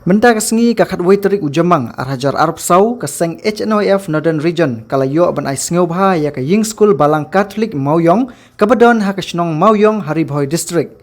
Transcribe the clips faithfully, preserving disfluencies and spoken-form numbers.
Mynta ka sngi ka khatwei tarik u Jymmang ar hajar arphew saw, ka seng H N O F Northern Region ka la ïoh ban ai sngewbha ïa ka ïing skul Balang Katholik Mawïong kaba don ha ka shnong Mawïong ha Ri Bhoi District.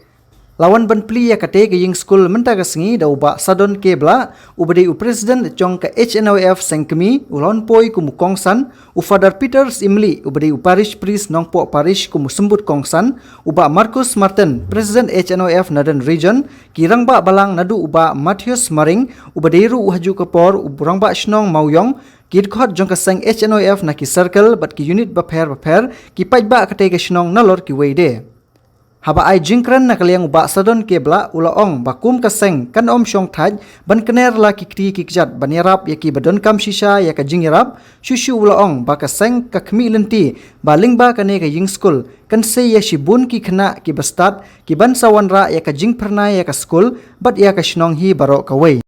La wan ban plie ïa katei ka ïing skul mynta ka sngi da u Bah Sadon K Blah, uba dei u President jong ka H N O F Sengkmie, u la wan poi kum u kongsan, u Father Peter Syiemlieh, uba dei u Parish Priest Nongpoh Parish kum u symbud kongsan, u Bah Marcus Martin, President H N O F Northern Region, ki rangbah balang naduh u Bah Matthias Maring, uba dei ruh ha kajuh ka por u rangbah shnong Mawïong, ki dkhot jong ka seng H N O F na ki circle bad ki unit bapher bapher, ki paidbah katei ka shnong nalor kiwei de. Haba ai jingkren na ka liang u Bah Sadon K Blah u la ong ba kum ka seng kan ym shong thait ban kner la ki kti ki kjat ban ïarap ïa kiba donkam shisha ïa ka jingïarap, shuh shuh u la ong ba ka seng ka khmih lynti ba lyngba kane ka ïing skul kan sei ïa shibun ki khynnah kiba stad ki ban sa wanrah ïa ka jingphyrnai ïa ka skul bad ïa ka shnong hi baroh kawei.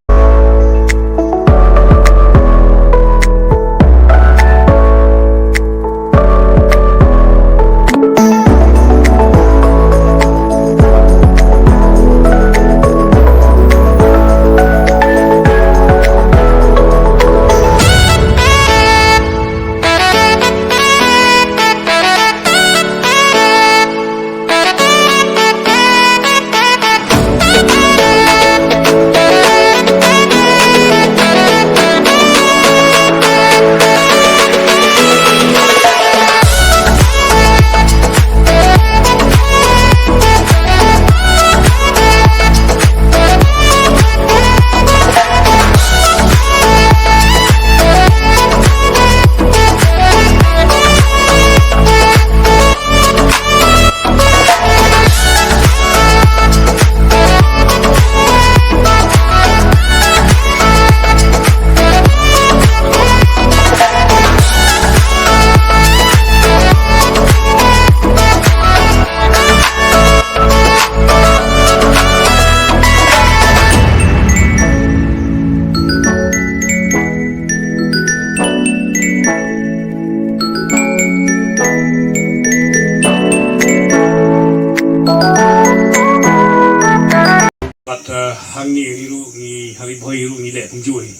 Bad, eh, hangne hi ruh ngi ha Ri Bhoi hi ruh ngi leh kumjuh hi.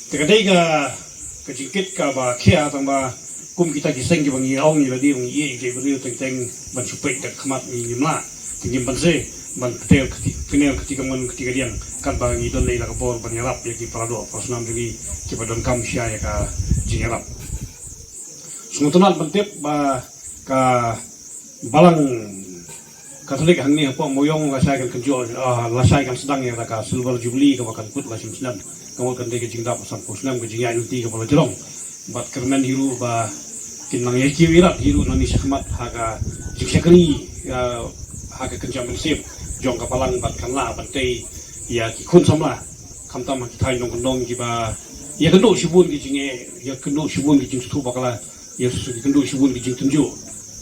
Te ka dei ka, ka jingkit kaba khia tang ba kum kita ki seng kiba ngi ong ngi la dei ngi ïeit ïa ki briew teng teng ban shu peit da ka khmat ngi ngim lah. Te ngim banse ban kter kti, kner kti kamon kti kadiang katba ngi don lei la ka bor ban ïarap ïa ki para doh para snam jong ngi kiba donkam shisha ïa ka jingïarap. Sngewtynnat ban tip ba ka Balang Katholik hangne hapoh Mawïong lashai kan kynjoh, ah, lashai kan sdang ïa ka Silver Jubilee kaba kan kut la shim snem. Ka mut kan dei ka jingdap sanphew snem ka jingïaid lynti kaba la jrong. Bad kyrmen hi ruh ba kin nang ïa kiew ïarap hi ruh nangne shakhmat ha ka jingshakri, ah, ha ka kynja mynsiem jong ka Balang bad kan lah ban tei ïa ki khun samla khamtam ha ki thaiñ nongkyndong kiba ïakynduh shibun ki jingeh, ïakynduh shibun ki jingsngewthuh bakla, ïakynduh shibun ki jingtynjuh.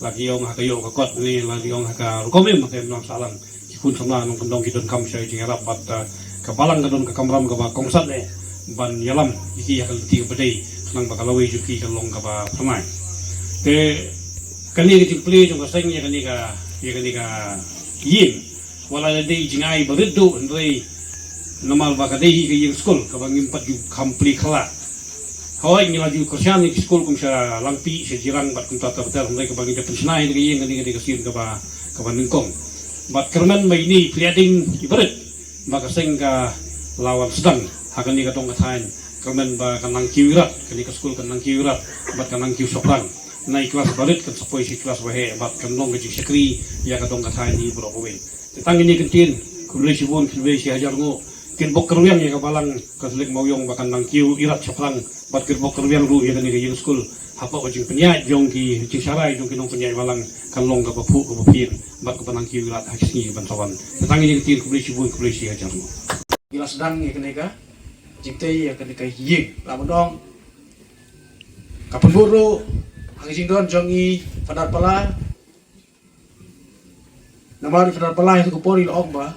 La ki ong ha ka ïoh ka kot ne la ki ong ha ka rukom im ha ka imlang sahlang. Ki khun samla nongkyndong ki donkam shisha ïa jingïarap bad, eh, ka Balang ka don ka kamram kaba kongsan eh ban ïalam ïa ki ha ka lynti kaba dei khnang ba ka lawei jong ki kan long kaba phyrnai. Te kane ka jingplie jong ka seng ïa kane ka, ïa kane ka ïing. Wat la dei jingai ba rit duh hynrei namar ba ka dei hi ka ïing skul kaba ngim pat ju kham plie khyllah. Hooid ngi la ju kyrshan ïa ki skul kum sha Langpih, sha Jirang bad kumta ter ter hynrei kaba ngi dei pynshna ïa ka ïing kane ka dei ka sien kaba, kaba nyngkong. Bad kyrmen ba ine i plie ding i ba rit ba ka seng ka la wan sdang ha kane ka dong ka thaiñ, kyrmen ba kan nang kiew ïarap, kane ka skul kan nang kiew ïarap bad kan nang kiew shaphrang. Na i klas ba rit kan sa poi sha i klas ba heh bad kan long ka jingshakri ïa ka dong ka thaiñ hi baroh kawei. Te tang ine i kyntien, khublei shibun, khublei shi hajar nguh. Kin bok kyrwiang ïa ka Balang Katholik Mawïong ba kan nang kiew ïarap shaphrang bad kin bok kyrwiang ruh ïa kane ka ïing skul hapoh ka jingpynïaid jong ki, jingsharai jong ki nongpynïaid balang kan long kaba phuh kaba phin bad kaba nang kiew ïarap ha ki sngi ban sa wan. Te tang ine i kyntien, khublei shibun, khublei shi hajar nguh. Ngi la sdang ïa kane ka jingtei ïa kane ka ïing, la ban ong ka pynbud ruh ha ka jingdon jong i Fadar Pala. Namar i Fadar Pala ïa ka por i la ong ba,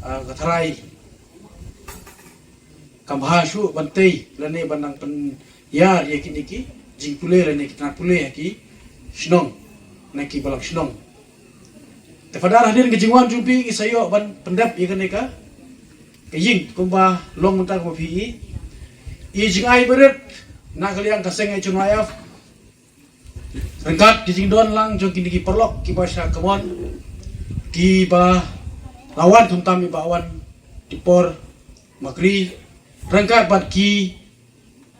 ah, ka tharai kam bha shuh ban tei lane ban nang pynïar ïa kine ki jingpule lane ki tnat pule ha ki shnong na ki balang shnong. Te Fadar, hadien ka jingwan jong phi ngi sa ïoh ban pyndep ïa kane ka ka ïing kumba long mynta kumba phi i. I jingai barit na ka liang ka seng H N Y F ryngkat ki jingdon lang jong kine ki paralok kiba sha kamon, kiba la wan khamtam i Bah Wan Tipor Makri, ryngkat bad ki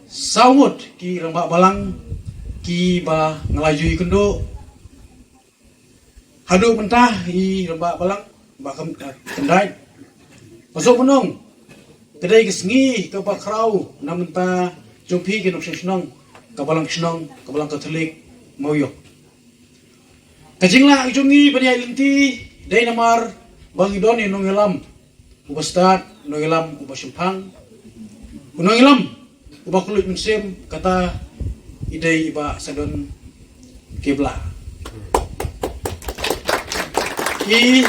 saw ngut ki rangbah balang kiba nga la ju ïakynduh haduh mynta, i rangbah balang ba kam, eh, khyndai. Nga sngewbha ban ong ka dei ka sngi kaba khraw na bynta jong phi ki nongshong shnong ka Balang Shnong, ka Balang Katholik Mawïong. Ka jinglah jong ngi ban ïaid lynti dei namar ba ngi don ïa u nongïalam uba stad, u nongïalam uba shemphang, u nongïalam uba kylluid mynsiem, kata i dei i Bah Sadon Kibla. I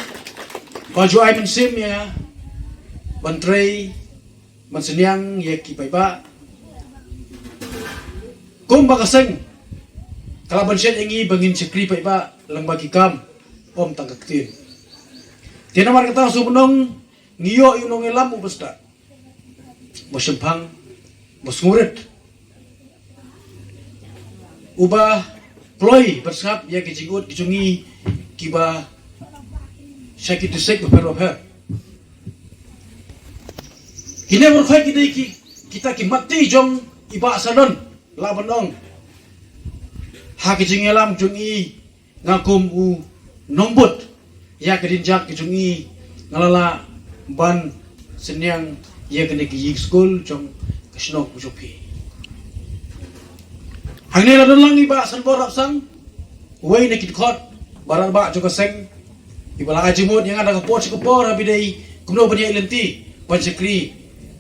ba ju ai mynsiem ïa ban trei ban synñiang ïa ki paidbah. Kumba ka seng ka la ban shet ïa ngi ba ngin shakri paidbah lyngba ki kam, ym tang ka ktien. Te namar kata shu ban ong ngi ïoh ïa u nongïalam uba stad, ba shemphang, ba sngewrit, uba kloi ban sngap ïa ki jingud ki jong ngi kiba sha ki district bapher bapher. Kine baroh ki dei ki, kita ki matti jong i Bah Sadon, lah ban ong. Ha ki jingïalam jong i, nga kum u nongbud ïa ka jingjia ka jong i, nga la lah ban synñiang ïa kane ka ïing skul jong ka shnong ka jong phi. Hangne la don lang i Bah Sanbor Rapsang, uwei na ki dkhot baroh ba jong ka seng, iba la ai jingmut ïa nga da ka por sha ka por ha ba dei kumno ban ïaid lynti ban shakri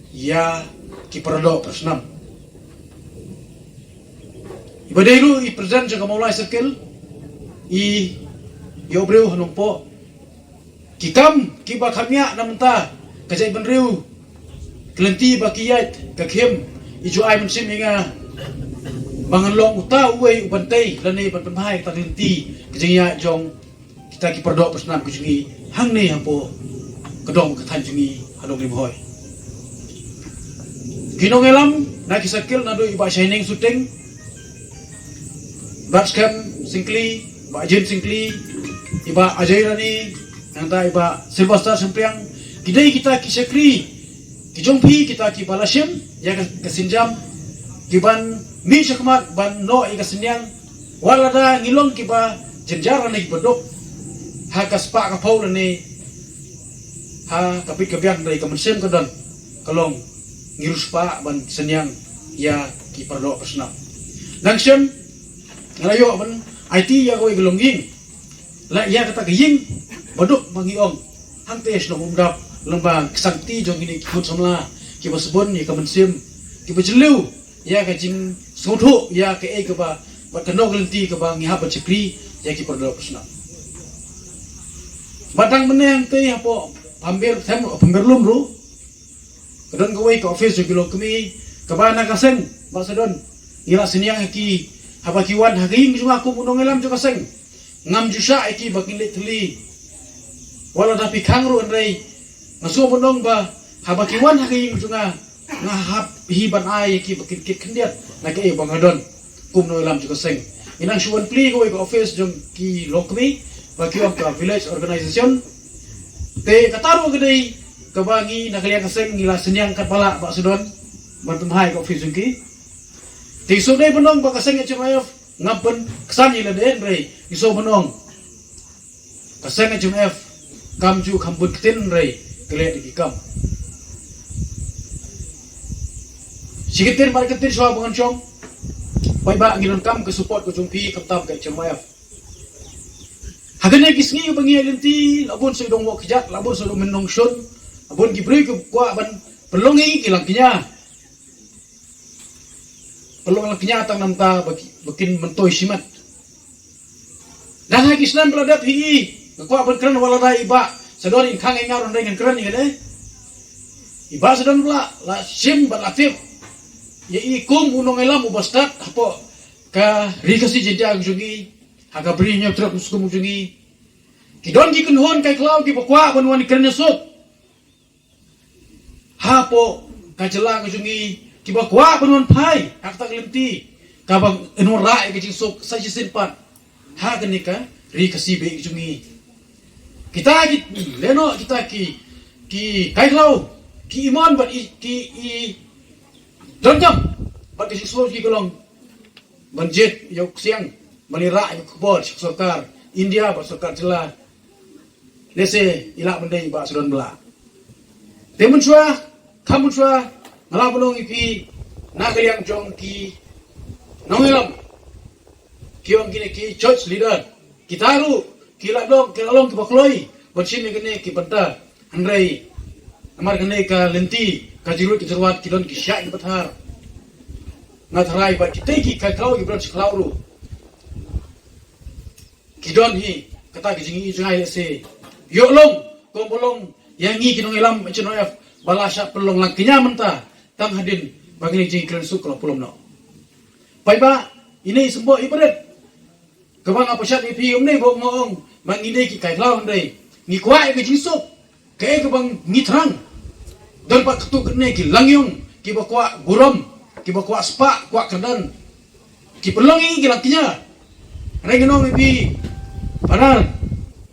ïa ki paradoh parasnam. Iba dei ruh i president jong ka Mawlai Circle, i ïoh briew ha Nongpoh. Ki kam kiba kham ïa na mynta ka jaitbynriew, ka lynti ba ki ïaid ka khim, i ju ai mynsiem ïa nga ba ngan long uta uwei u ban tei lane ban pynbha ïa kata ka lynti ka jingïaid jong kita ki paradoh parasnam ka jong ngi hangne hapoh ka dong ka thaiñ jong ngi ha Nongrim Hoi. Ki nongïalam na ki circle naduh i Bah Shining Suting, Bah Skhem Syngkli, Bah Jin Syngkli, i Bah Ajay Rani, nangta i Bah Sylvester Sympriang, ki dei kita ki shakri ki jong phi, kita kiba la shim ïa ka, ka sienjam, ki ban mih shakhmat ban noh ïa ka synñiang, wat lada ngi long kiba jynjar lane kiba duk ha ka spah ka phew lane ha ka bit ka biang, hynrei ka mynsiem ka don ka long ngi riewspah ban synñiang ïa ki paradoh parasnam. Nang shen nga la ïoh ban aiti ïa kawei ka longïing, la ïa kata ka ïing ba duk ba ngi ong hangta shnong Umdap, lyngba ki sangti jong kine ki khun samla kiba sbun ïa ka mynsiem, kiba jylliew ïa ka jingsngewthuh ïa kaei kaba, bad kano ka lynti kaba ngi hap ban shakri ïa ki paradoh parasnam. Bad dang mynne hangtei hapoh Pamber Them, Pamber Lum ruh, ka don kawei ka office jong ki longkmie kaba na ka seng, Bah Sadon, ngi la synñiang ha ki, haba ki wan ha ka ïing jong nga kum u nongïalam jong ka seng. Ngam ju shah ïa ki ba kin leit thylli, wat lada phi khang ruh, hynrei nga sngewbha ban ong ba haba ki wan ha ka ïing jong nga, nga hap hi ban ai ïa ki ba kin kit khyndiat na kaei ba nga don kum nongïalam jong ka seng. Ngi nang shu wan plie kawei ka office jong ki longkmie ba ki ong ka village organization. Te kata ruh ka dei kaba ngi na ka liang ka seng ngi la synñiang katba lah, Bah Sadon, ban pynbha ïa ka office jong ki. Te shu dei ban ong ba ka seng H N Y F ngam pynksan ïa lade, hynrei ngi shu ban ong ka seng H N Y F kam ju kham bun ktien, hynrei ka leh da ki kam. Shi ktien mar ktien shuwa ba ngan shong, paidbah, ngi donkam ka support ka jong phi khamtam ka H N Y F. Ha kane ki sngi ba ngi ïaid lynti, la bun sa dong wok kjat, la bun sa dong mynnong shun, la bun ki briew ki kwah ban pynlong ïa ngi ki langkñia. Pynlong langkñia tang namar ba ki, ba kin myntoi shimet. Dang ha ki snem ba la dep hi, nga kwah ban kren, wat lada i Bah Sadon in khang ïa nga ruh, ngan kren ïa lade. I Bah Sadon la, la shim bad la tip ïa i kum u nongïalam uba stad hapoh ka Ri Khasi Jaiñtia ka jong ngi, ha ka Bri Hynñiewtrep Ynsukum ka jong ngi. Ki don ki kynhun kai khlaw kiba kwah ban wan kren ïasuk. hapoh ka jylla ka jong ngi kiba kwah ban wan phai ha kata ka lynti kaba wanrah ïa ka jingsuk sa shisien pat ha kane ka ri Khasi ba ïeit ka jong ngi. Kita ki lehnoh, kita ki, ki kai khlaw, ki imon bad i, ki i donkam bad ka jingsuk ki ka long ban jied ïa u ksiang ban ïarap ïa ka khubor sha ka sorkar India bad sorkar jylla. Lehse i lah ban dei i Bah Sudon Blah. Te mynshuwa, kham mynshuwa nga lah ban ong ïa phi na ka liang jong ki nongïalam, ki ong kine ki church leader, kita ruh ki lah long, ki lah long kiba kloi ban shim ïa kine ki bynta. Hynrei namar kane ka lynti, ka jingluid ka jingruat, ki don ki shah ki pathar. Nga tharai ba kita ki kai khlaw, ki bym don shi khlaw ruh, ki don hi kata ka jingïohi jngai lehse. Ïoh long, kong ba long ïa ngi ki nongïalam H N O F ba la shah pynlong lang kñia mynta, tang hadien ba kane ka jingkren suk ka la pulom noh. Paidbah, ine i symboh i barit kaba nga pynshai ïa phi, ym dei ba nga ong ba ngi dei ki kai khlaw, hynrei ngi kwah ïa ka jingsuk. Kaei kaba ngi thrang, don pat katto katne ki langïong kiba kwah burom, kiba kwah spah, kwah kyrdan, ki pynlong ïa ngi ki langkñia. Hynrei ngan ong ïa phi, Phadar,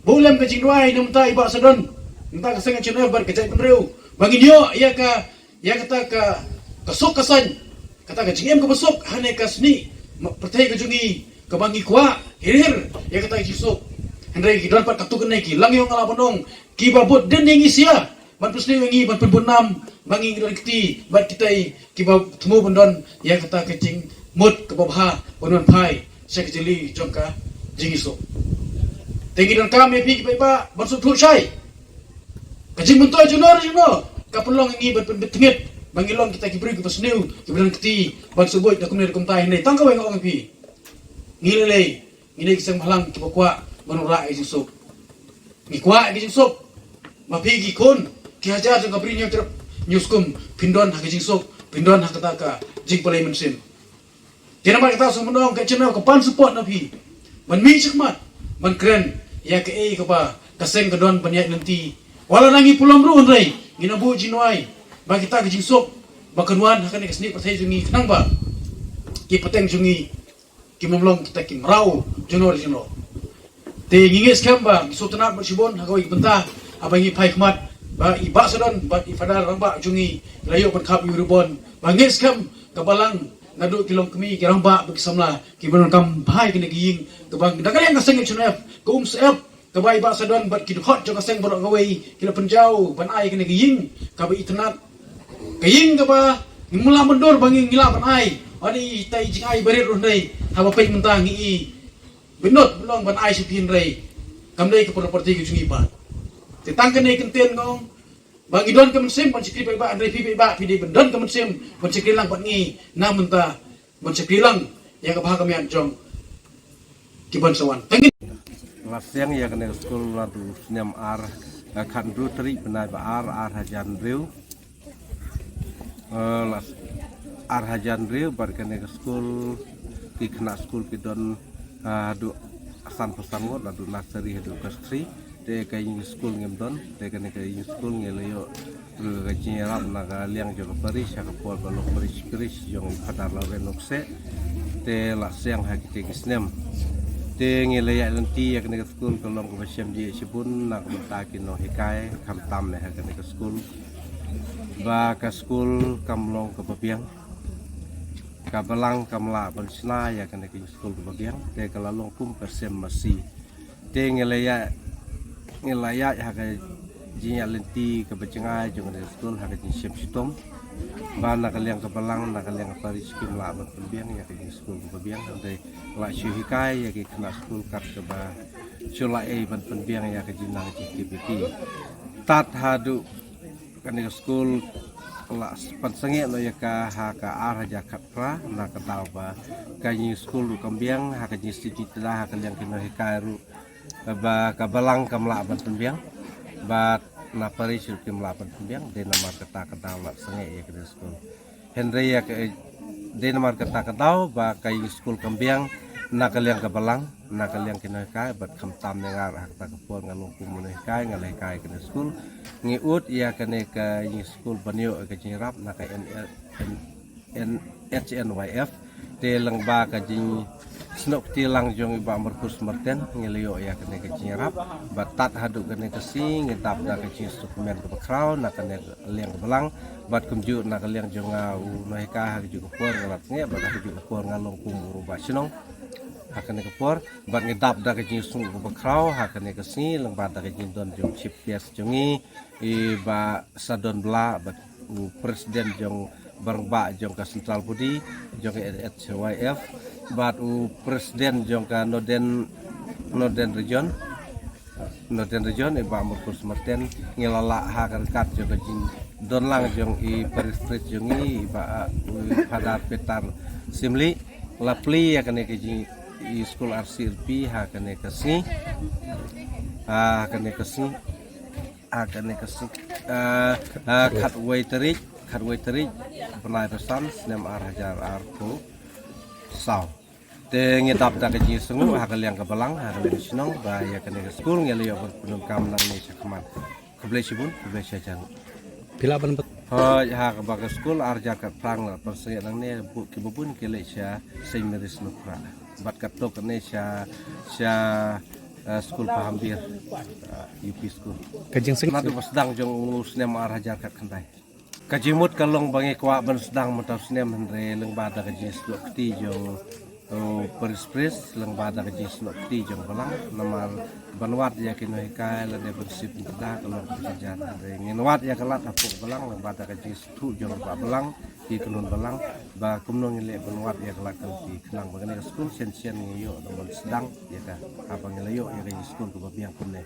buh lem ka jingduwai na bynta i Bah Sudon, na bynta ka seng H N O F bad ka jaitbynriew, ba ngin ïoh ïa ka, ïa kata ka, ka suk ka saiñ, kata ka jingim kaba suk ha kane ka snieh pyrthei ka jong ngi kaba ngi kwah hir hir ïa kata ka jingsuk. Hynrei ki don pat katto katne ki langïong, nga lah ban ong, kiba bud dien ïa ngi sha ban pynsniew ïa ngi, ban pynbud nam ba ngin don kti bad kitai kiba thmu ban don ïa kata ka jingmut kaba bha ban wan phai sha ka jingli jong ka jingsuk. Te ngi donkam ïa phi ki paidbah ban sngewthuh shai. Ka jingmyntoi jong no jong no ka pynlong ïa ngi ban pynbit tngit ba ngi long kita ki briew kiba sniew, kiba don kti ban sngewbha da kumne da kumtai. Hynrei tang kawei nga ong ïa phi, ngi lei lei ngi dei ki seng bhalang kiba kwah ban wanrah ïa ka jingsuk. Ngi kwah ïa ka jingsuk. Ma phi ki khun ki hajar jong ka Bri Hynñiewtrep Hynñiewskum, phin don ha ka jingsuk, phin don ha kata ka jingpalei mynsiem. Te namar kata sngewbha ka channel ka pan support na phi ban mih shakhmat ban kren ïa kaei kaba ka seng ka don ban ïaid lynti. Wat la ngi pulom ruh, hynrei ngin ym buh jingduwai ba kita ka jingsuk ba kan wan ha kane ka snieh pyrthei jong ngi, khnang ba ki pateng jong ngi kim long kita ki mraw jong no jong no. Te ngi ngeit skhem ba ngi sngewtynnat bad shibun ha kawei ka bynta haba ngi phai khmat ba i Bah Sudon bad i Phadar rangbah jong ngi la ïoh ban khap ïa u ribbon. Ba ngeit skhem ka balang naduh ki longkmie, ki rangbah bad ki samla kiba donkam bha ïa kane ka ïing kaba da ka liang ka seng H N O F ka um sep, kaba i Bah Sudon bad ki dkhot jong ka seng baroh kawei ki la pynjaw ban ai kane ka ïing kaba itynnat, ka ïing kaba ngim lah ban dur ba ngi, ngi lah ban ai. Wan i tai jingai barit ruh, hynrei haba peit mynta ngi i bynot bynlong ban ai sha phi, hynrei kam dei ka property ka jong ngi pat. Te tang kane kyntien nga ong ba ngi don ka mynsiem ban shakri paidbah, hynrei phi paidbah phi dei ban don ka mynsiem ban shakri lang bad ngi na mynta, ban shakri lang ïa ka bha ka miat jong ki ban sa wan. Tang ngi. La seng ïa kane ka skul naduh u snem ar, eh, khathynriew tarik bnai ba ar, ar hajar hynriew. Eh, la s-, ar hajar hynriew bad kane ka skul, ki khynnah skul ki don, eh, haduh sanphew san ngut, naduh nursery haduh class three. Te ka ïing skul ngim don, te kane ka ïing skul ngi la ïoh ruh ka jingïarap na ka liang jong ka parish, ha ka por ba long parish priest jong i Phadar Lawrence Nokseh. Te la seng ha kita ki snem. Te ngi la ïaid lynti ïa kane ka skul, ka long kaba shem jingïeit shibun na ka bynta ki nonghikai, khamtam ne ha kane ka skul. Ba ka skul kam long kaba biang. Ka balang kam lah ban shna ïa kane ka skul kaba biang, te ka la long kum ka sem masi. Te ngi la ïaid, ngi la ïaid ha ka jingïaid lynti kaba jngai jong kane ka skul ha ka jingshem shitom. Ba na ka liang ka balang, na ka liang ka parish kim lah ban pynbiang ïa ka jingskul kaba biang, hynrei la shu hikai ïa ki khynnah skul kat kaba shu lah ei ban pynbiang ïa ka jingnang jingtip ïa ki. Tad haduh kane ka skul la s-, pynsangeh noh ïa ka ha ka ar hajar khatphra, na ka daw ba ka jingskul ruh kam biang, ha ka jingstad jingtda ha ka liang ki nonghikai ruh, ba ka balang kam lah ban pynbiang, bad na parish ruh kim lah ban pynbiang, dei namar kata ka daw la sangeh ïa kane ka skul. Hynrei ïa ka, dei namar kata ka daw ba ka ïing skul kam biang, Na ka liang ka balang, na ka liang ki nonghikai, bad khamtam ne nga ruh ha kata ka por nga long kum u nonghikai, nga la hikai kane ka skul. Ngi ud ïa kane ka jingskul ban ïoh ka jingïarap na ka N N N H N Y F. Te lyngba ka jingsnoh kti lang jong i Bah Marcus Martin, ngi la ïoh ïa kane ka jingïarap. Bad tad haduh kane ka sngi ngi dap da ka jingsnoh kmen kaba khraw na kane ka liang ka balang. Bad kumjuh na ka liang jong nga u nonghikai, ha kajuh ka por nga la sngewbha, bad ha kajuh ka por nga long kum u rangbah shnong ha kane ka por. Bad ngi dap da ka jingsnoh kaba khraw ha kane ka sngi lyngba da ka jingdon jong chief guest jong ngi, i Bah Sadon Blah, bad u president jong barangbah jong ka central body jong ka N H Y F, bad u president jong ka Northern, Northern Region, Northern Region, i Bah Marcus Martin. Ngi la lah ha ka ryngkat jong ka jingdon lang jong i parish priest jong ngi, i Bah, uh, u Father Peter Syiemlieh, la plie ïa kane ka jing, i skul R C L P ha kane ka sngi. Ha kane ka sngi. Ha kane ka sngi. Ah, ah, khatwei tarik, khatwei tarik bnai ba san, snem ar hajar arphew saw. Te ngi dap da ka jingsngew ha ka liang ka balang, ha ka liang ka shnong, ba ïa kane ka skul ngi la ïoh ban pyndonkam nangne shakhmat. Khublei shibun, khublei shihajar. Phi lah ban bat- Hooid, ha kaba ka skul ar hajar khatphra la pynsngew nangne, bun kiba bun ki leit sha Saint Mary's Nongkhrah. Bad katto katne sha, sha, eh, skul Pahambir, eh, U P school. Ka jingsngew. Naduh ba sdang jong u snem ar hajar khatkhyndai. Ka jingmut ka long ba ngi kwah ban sdang mynta u snem, hynrei lyngba da ka jingsnoh kti jong u parish priest, lyngba da ka jingsnoh kti jong balang, namar ban wad ïa ki nonghikai lane ban sip pynkyndit ka long kaba jynjar. Hynrei ngin wad ïa ka lad hapoh balang lyngba da ka jingsnoh jong ba balang, ki kynhun balang, ba kumno ngin leh ban wad ïa ka lad ka long ki khnang ba kane ka skul shen shen ngi ïoh ban sdang ïa ka, haba ngi la ïoh ïa ka skul kaba biang kumne.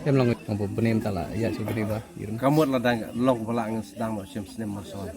Em long ong ba bnai mynta la ïa shu bnai ba, irim. Ka mut la dang long ba la ngin sdang noh shem snem marshon.